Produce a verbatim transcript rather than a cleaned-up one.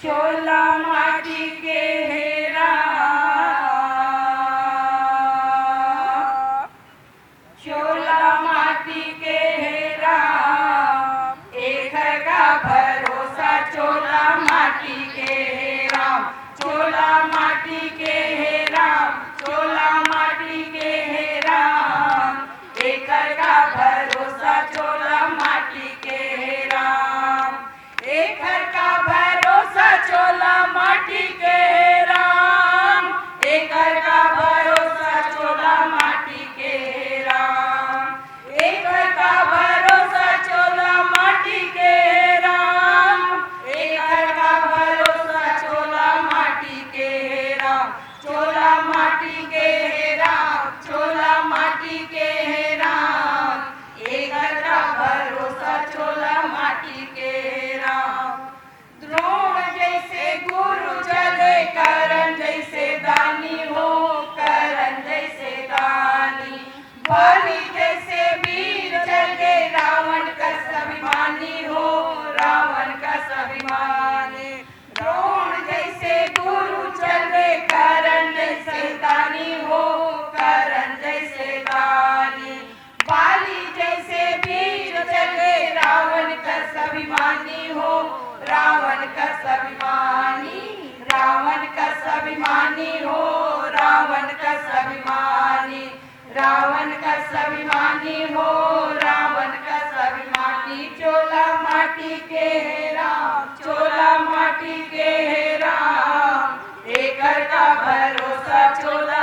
चोला माटी के हे राम, चोला माटी के हे राम, एखर का भरोसा चोला माटी के हे राम, चोला माटी के हे राम, चोला माटी के हे राम, एखर का भरोसा चोला माटी के हे राम। एखर का भरोसा चोला माटी के हे राम, एखर का भरोसा चोला माटी के हे राम, एखर का भरोसा चोला माटी के हे राम, एखर का भरोसा चोला माटी के हे राम, चोला माटी के हे राम, चोला माटी के हे राम, एखर का भरोसा चोला माटी के हे राम। द्रोण जैसे गुरु चले, कर्ण जैसे दानी हो, कर्ण जैसे दानी। बलि जैसे वीर चले, रावण का स्वाभिमानी हो, रावण का स्वाभिमानी। द्रोण जैसे गुरु चले, कर्ण जैसे दानी हो, कर्ण जैसे दानी। बलि जैसे वीर चले, रावण का स्वाभिमानी हो, रावण का स्वाभिमानी, रावण का स्वाभिमानी हो, रावण का स्वाभिमानी, रावण का स्वाभिमानी हो, रावण का स्वाभिमानी। चोला माटी के हे राम, चोला माटी के हे राम, एखर का भरोसा चोला